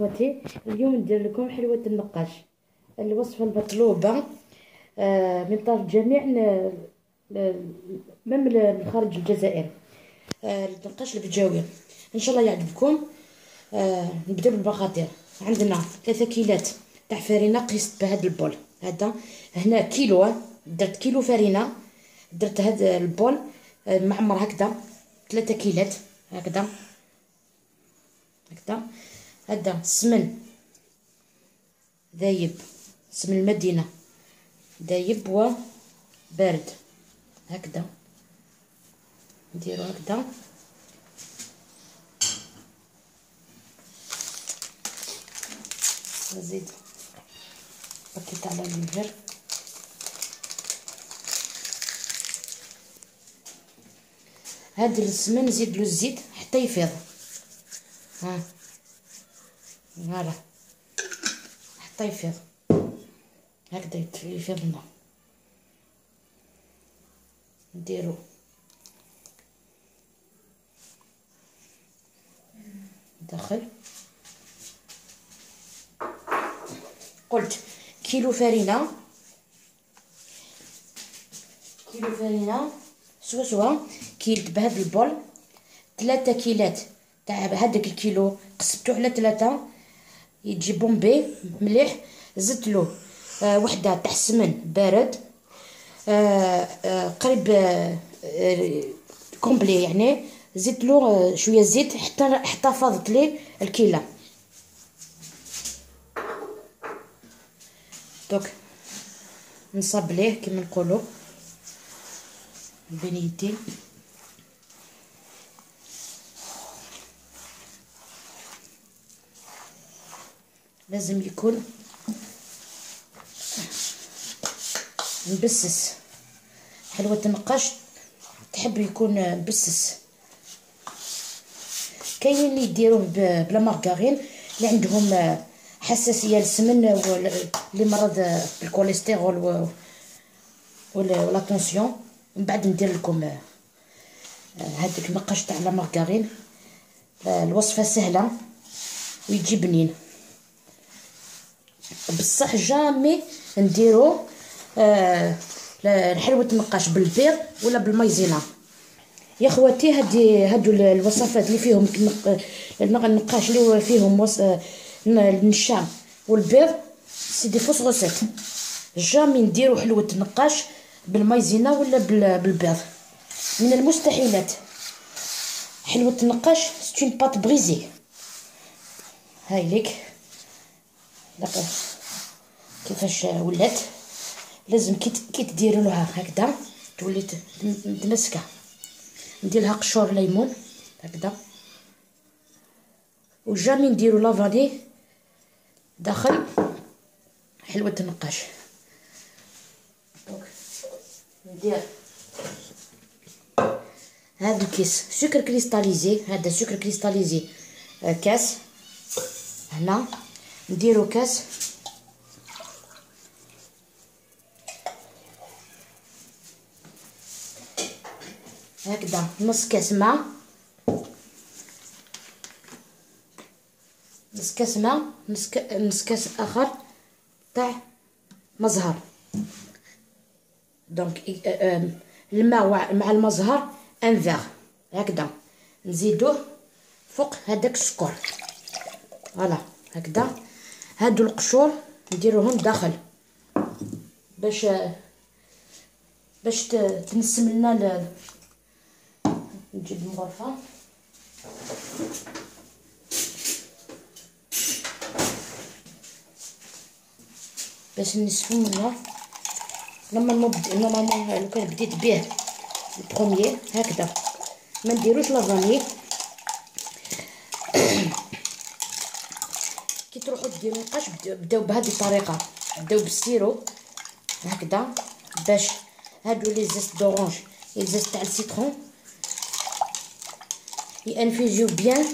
اخوتي، اليوم ندير لكم حلوة النقاش، الوصفة المطلوبة من طرف جميع من خارج الجزائر، النقاش البجاوي. ان شاء الله يعجبكم. نبداو بالمقادير. عندنا 3 كيلات تاع فرينه قيست بهذا ال bol هذا، هنا كيلو، درت كيلو فرينه، درت هذا ال bol معمر هكذا 3 كيلات هكذا هكذا. هذا سمن ذايب، سمن المدينة ذايب وبارد هكذا، نديرو هكذا. نزيد paquet تاع levure. هاد السمن نزيد له الزيت حتى يفيض، ها voilà حتى يفيض هكذا، يفيض لنا. نديرو داخل، قلت كيلو فرينه، كيلو فرينه سوا سوا كيلت بهذا ال bol 3 كيلات تاع هذاك الكيلو، قسمتو على 3 يجي bombé مليح. زدت له وحده تاع السمن بارد، قريب complet يعني، زدت له شوية زيت حتى فاضت لي الكيله. دوك نصب ليه كيما نقولوا بين يدي. لازم يكون مبسس، حلوة النقاش تحب يكون مبسس. كاين اللي يديروه بلا مارغرين، اللي عندهم حساسية للسمن اللي مرض بالكوليسترول ولا la tension. من بعد ندير لكم هذاك النقاش تاع la margarine. الوصفة سهلة ويجي بنين، بصح jamais نديرو حلوة النقاش بالبيض ولا بالمايزينا. يا خواتي هادو الوصفات اللي فيهم النقاش اللي فيهم النشا والبيض، c'est des fausses recettes. jamais نديرو حلوة النقاش بالمايزينا ولا بالبيض، من المستحيلات. حلوة النقاش c'est une pâte brisée. هاي ليك كيفاش ولات. لازم كي تديروا لها هكذا تولي متمسكة. ندير لها قشور ليمون هكذا، و jamais نديرو la vanille داخل حلوة النقاش. donc ندير هذا الكيس sucre cristallisé، هذا sucre cristallisé كاس، هنا نديرو كاس هكذا، نص كاس ماء، نص كاس ماء، نص كاس اخر تاع مزهر. donc الماء مع المزهر un verre هكذا، نزيدوه فوق هذاك السكر voilà هكذا. هادو القشور نديروهم داخل باش تنسم لنا. نجيب المغرفه باش نسفو منها. normalement لو كان بديت به ال premier هكذا، ما نديروش la vanille. كي تروحوا ديروا النقاش بداو بهذه الطريقة، بداو بال sirop هكذا باش هادو les zestes d'orange، les zestes تاع ال citron ينفيزيو bien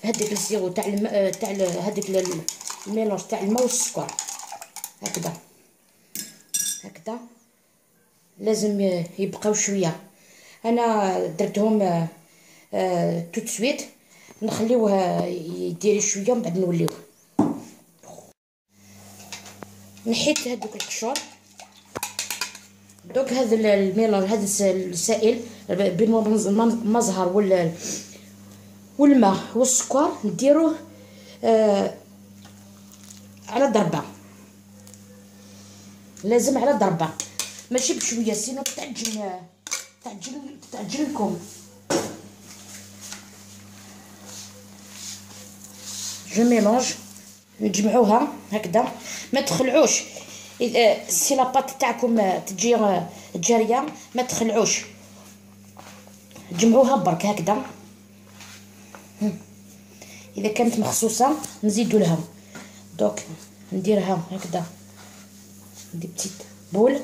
هذيك ال sirop تاع تاع هذيك ال mélange تاع الماء والسكر هكذا هكذا. لازم يبقاو شوية. انا درتهم tout de suite، نخليوه يدير شوية ومن بعد نوليوه. نحيت هذوك القشور. دوك هذا ال mélange، هذا السائل بين المزهر والماء والسكر نديروه على ضربه، لازم على ضربه ماشي بشوية، sinon تعجن تعجن تعجن لكم. je mélange، نجمعوها هكذا، ما تخلعوش. si la pâte تاعكم تجي جارية ما تخلعوش، جمعوها برك هكذا. اذا كانت مخصوصة نزيدو لها. دوك نديرها هكذا des petites boules،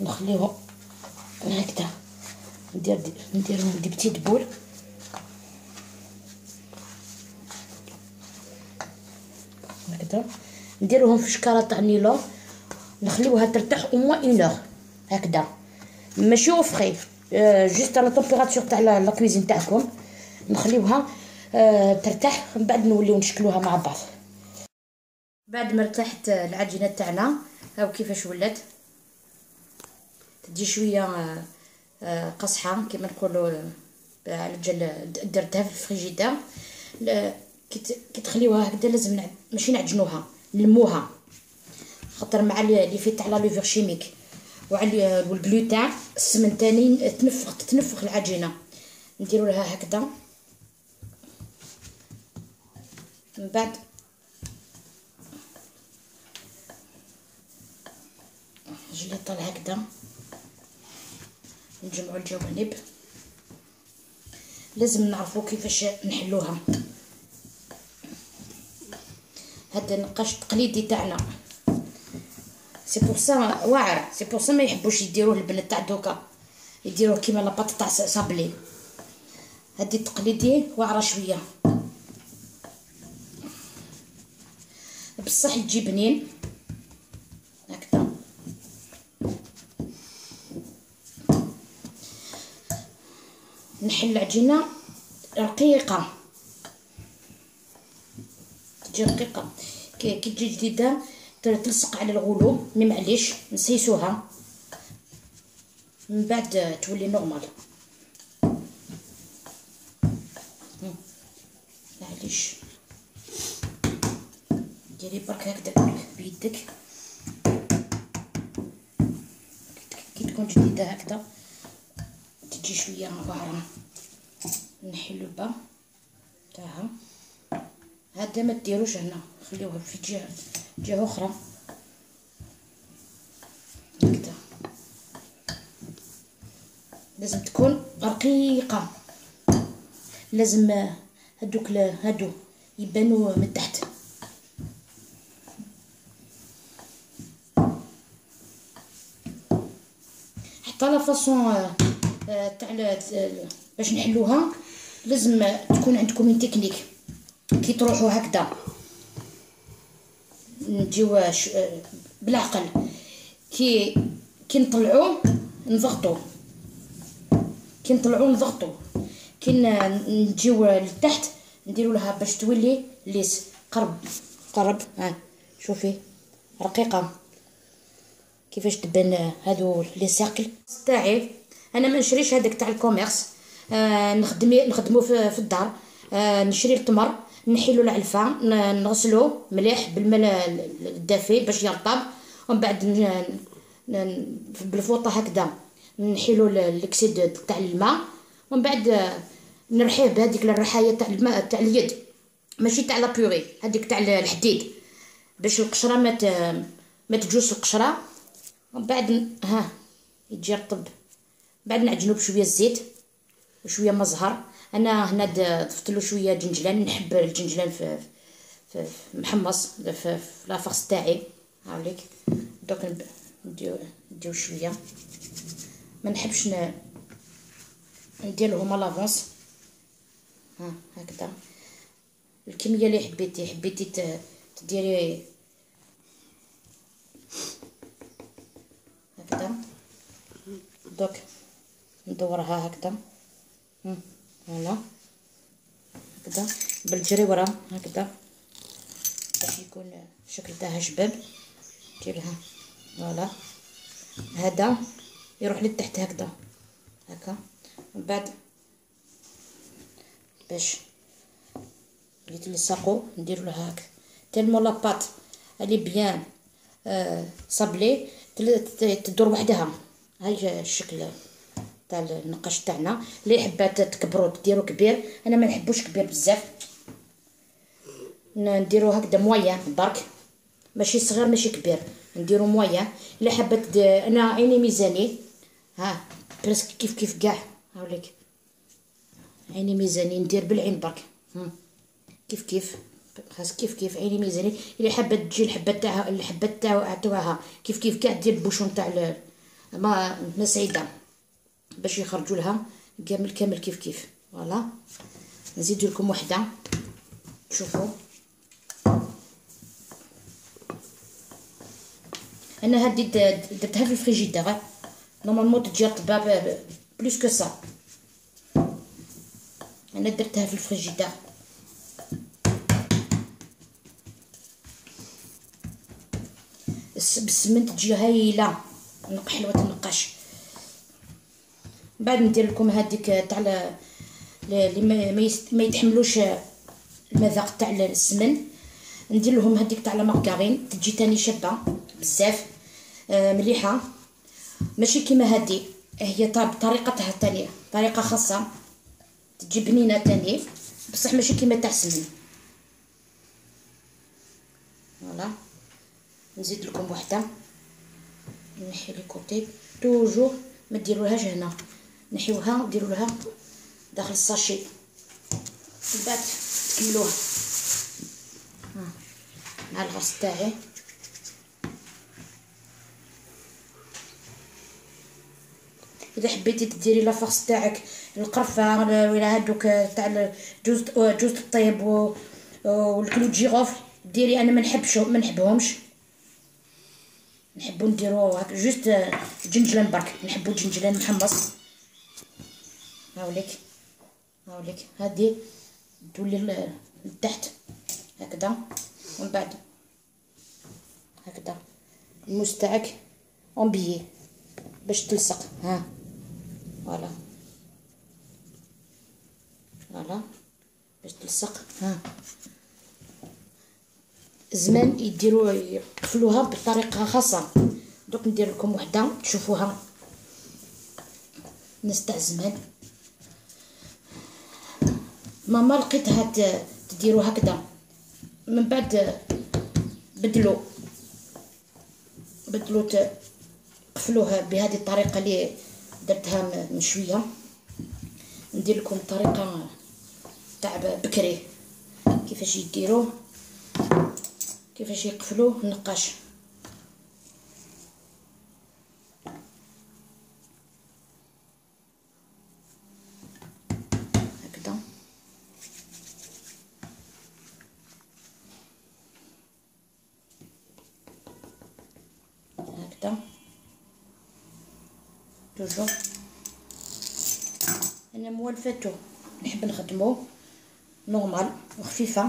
نخليهم هكذا، نديرهم des petites boules. هكذا نديروهم في شكاره تاع نيلون، نخليوها ترتاح au moins une heure هكذا، ماشي au frais، juste على température تاع la cuisine تاعكم. نخليوها ترتاح، من بعد نوليو نشكلوها مع بعض. بعد ما ارتاحت العجينة تاعنا، هاو كيفاش ولات، تجي شوية قصحه كما نقولوا على جال درتها في الفريجيدير. كي تخليوها هكذا لازم ماشي نعجنوها، نلموها، خاطر مع l'effet تاع la levure chimique وعلى والجلوتين السمن تاني تنفخ العجينة. نديرو لها هكذا، من بعد جليطه هكذا، نجمعو الجوانب. لازم نعرفو كيفاش نحلوها. هذا النقاش التقليدي تاعنا، c'est pour ça واعر، c'est pour ça ما يحبوش يديروه البنات تاع دوكا، يديروه كيما la pâte تاع صابلي. هادي التقليدي واعرة شوية، بصح تجي بنين هكذا. نحل العجينة رقيقه، تجي رقيقه كي تجي جديدة تلصق على ال rouleau، mais معليش نسيسوها من بعد تولي normal. معليش ديري برك هكذا بيدك، كي تكون جديدة هكذا تجي شوية واعرة. نحي اللبه تاعها، هذا ما ديروش هنا، خليوه في جهة اخرى هكذا. لازم تكون رقيقه، لازم هادوك هادو يبانو من تحت. حتى la façon تاع باش نحلوها لازم تكون عندكم تكنيك. كي تروحوا هكذا نجيو بالعقل، كي نطلعو نضغطو، كي نطلعو نضغطو، كي نجيو لتحت نديرو لها باش تولي lisse. قرب قرب، ها شوفي رقيقه كيفاش تبان هادو les cercles تاعي. انا ما نشريش هذاك تاع ال commerce، نخدمو في الدار. نشري التمر، نحيلو العلفه، نغسلو مليح بالماء الدافي باش يرطب، ومن بعد بالفوطه هكذا نحيلو l'excédent تاع الماء، ومن بعد نرحيه بهذيك الرحايه تاع الماء تاع اليد، ماشي تاع la purée، هذيك تاع الحديد باش القشرة ما تجوش القشرة. ومن بعد ها يجي رطب، بعد نعجنو بشوية الزيت وشوية مزهر. انا هنا ضفت له شوية جنجلان، نحب الجنجلان في محمص في la farce تاعي. هاوليك دوك نديو شوية، ما نحبش ندير لهم l'avance. ها هكذا الكمية اللي حبيتي تديري هكذا. دوك ندورها هكذا، voilà هكذا بالجريوره هكذا باش يكون الشكل تاعها شباب. ديرها voilà، هذا يروح لتحت هكذا هكا، من بعد باش يتلصقوا نديرو لها هكا. tellement la pâte elle est bien sablée تدور وحدها. هاي الشكل تاع النقاش تاعنا. اللي حبات تكبروا ديروا كبير، انا ما نحبوش كبير بزاف، نديرو هكذا moyen برك، ماشي صغير ماشي كبير، نديرو moyen. الا حبات انا عيني ميزاني، ها presque كيف كيف كاع، هاوليك عيني ميزاني ندير بالعين برك، كيف كيف خاص كيف كيف عيني ميزاني. الا حابة تجي الحبة تاعها الحبة تاعها كيف كيف كاع، دير ال bouchon تاع ما سعيدة باش يخرجوا لها كامل كامل كيف كيف. voilà نزيد لكم وحده تشوفوا. انا هادي درتها في ال frigidaire، normalement تجي رطبه plus que ça، انا درتها في الفريجيدير. بالسمن تجي هايلة، حلوة النقاش. بعد ندير لكم هذيك تاع اللي ما يتحملوش المذاق تاع السمن، ندير لهم هذيك تاع la margarine، تجي تاني شابه بزاف مليحة، ماشي كيما هذه، هي بطريقتها تانية، طريقه خاصة تجي بنينه تاني، بصح ماشي كيما تاع السمن. voilà نزيد لكم وحده، نحي les côtés toujours، ما ديروهاش هنا، نحيوها وديروا لها داخل ال sachet من بعد تكملوها مع الغرس تاعي. اذا حبيتي ديري la farce تاعك القرفه ولا هادوك تاع جوز الطيب وال clou de girofle ديري، انا ما نحبش ما نحبهمش، نحبو نديرو هاك juste جنجلان برك، نحبو جنجلان محمص. هاوليك هاوليك هادي تولي لتحت هكذا، ومن بعد هكذا الموس تاعك en biais باش تلصق. ها voilà voilà باش تلصق. ها زمان يديروا يقفلوها بطريقة خاصة. دوك ندير لكم وحده تشوفوها الناس تاع زمان. ماما لقيتها تديروا هكذا، من بعد بدلوا قفلوها بهذه الطريقة اللي درتها من شوية. ندير لكم طريقه تاع بكري كيفاش يديروا، كيفاش يقفلوا النقاش. هكذا هكذا toujours انا موالفاتو نحب نخدمو normal وخفيفة.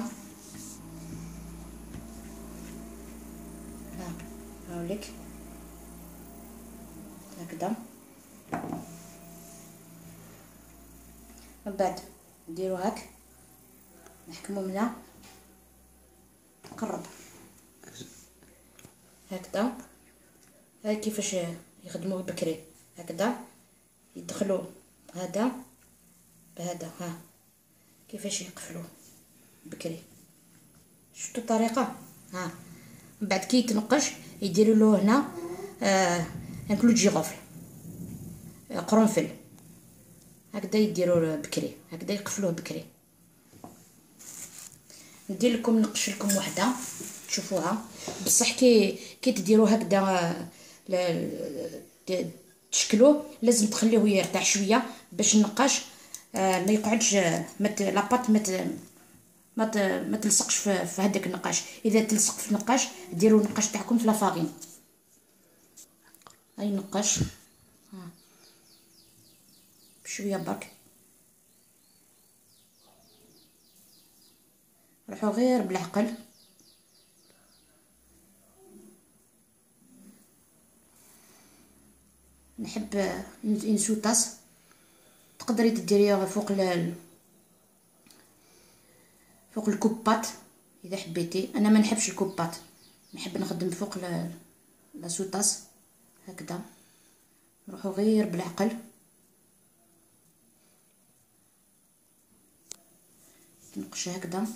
ها هاوليك هكذا. من بعد نديرو هاك، نحكمو منها نقرب هكذا. هاي كيفاش يخدموه بكري، هكذا يدخلوا هذا بهذا. ها كيفاش يقفلوه بكري، شفتوا الطريقة؟ ها من بعد كي يتنقش يديروا له هنا un clou de girofle قرنفل، هكذا يديروا بكري، هكذا يقفلوه بكري. ندير لكم نقش لكم وحده تشوفوها. بصح كي تديروا هكذا تشكلوه لازم تخليه يرتاح شوية باش النقاش ما يقعدش la pâte ما تلصقش في هذاك النقاش. اذا تلصق في النقاش ديروا النقاش تاعكم في la farine. هاي النقاش ها بشوية برك، روحوا غير بالعقل. نحب une sous-tasse. تقدري تديريها فوق فوق ال coupe-pâte اذا حبيتي. انا ما نحبش ال coupe-pâte، نحب نخدم فوق la sous-tasse هكذا. نروحو غير بالعقل، نقش هكذا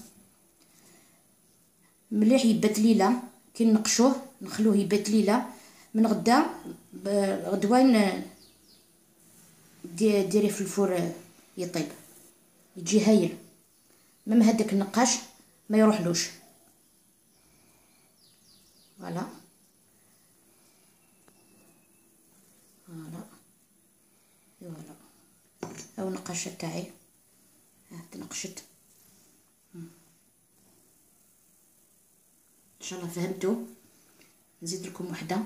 مليح يبات ليلة. كي نقشوه نخلوه يبات ليلة، من غدا غدوه ديريه في ال four يطيب، يجي هايل. même هذاك النقاش ما يروحلوش. voilà voilà voilà او النقاشه تاعي ها تنقشت. ان شاء الله فهمتوا. نزيد لكم وحده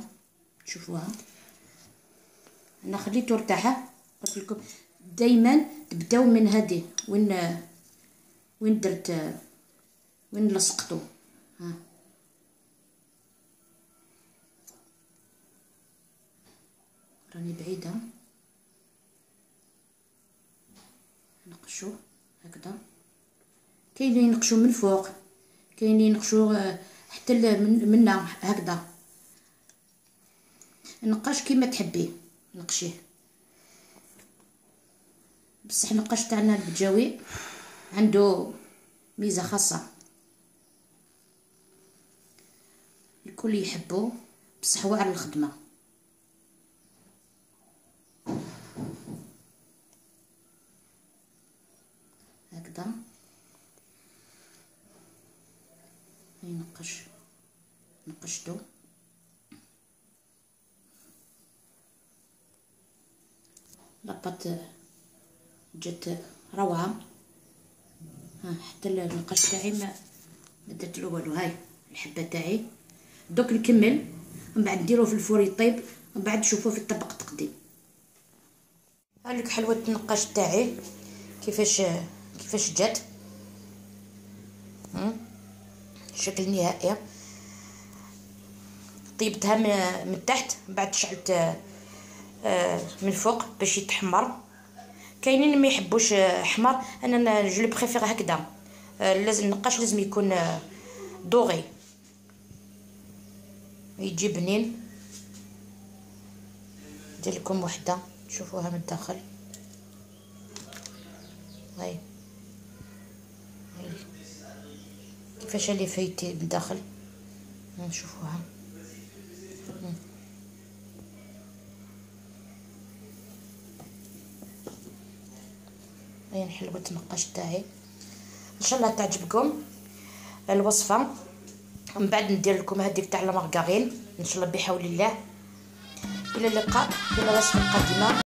تشوفوها. انا خليته ارتاح، قلت لكم دائما تبداو من هذه وين درت وين لصقتو. ها راني بعيدة، نقشو هكذا. كاين اللي ينقشو من فوق، كاين اللي ينقشو حتى منا هكذا. النقاش كيما تحبيه نقشيه، بصح النقاش تاعنا البجاوي عنده ميزة خاصة، الكل يحبه، بصح هو على الخدمة. هكذا هاي نقش نقشتو. la pâte جات روعه. ها حتى النقاش تاعي ما درت له والو. هاي الحبة تاعي دوك نكمل، من بعد نديروه في ال four يطيب، من بعد نشوفوه في الطبق التقديم. هالك حلوة النقاش تاعي كيفاش جات الشكل النهائي. طيبتها من تحت، من بعد شعلت من فوق باش يتحمر. كاينين ما يحبوش حمر، انا je le préfère هكذا. لازم النقاش لازم يكون doré، يجي بنين. ندير لكم وحده تشوفوها من الداخل. هاي كيفاش اللي فايتي من الداخل، نشوفوها. هاي حلوة النقاش تاعي. ان شاء الله تعجبكم الوصفة. من بعد ندير لكم هذيك تاع la margarine ان شاء الله بحول الله. الى اللقاء في الوصفة القادمة.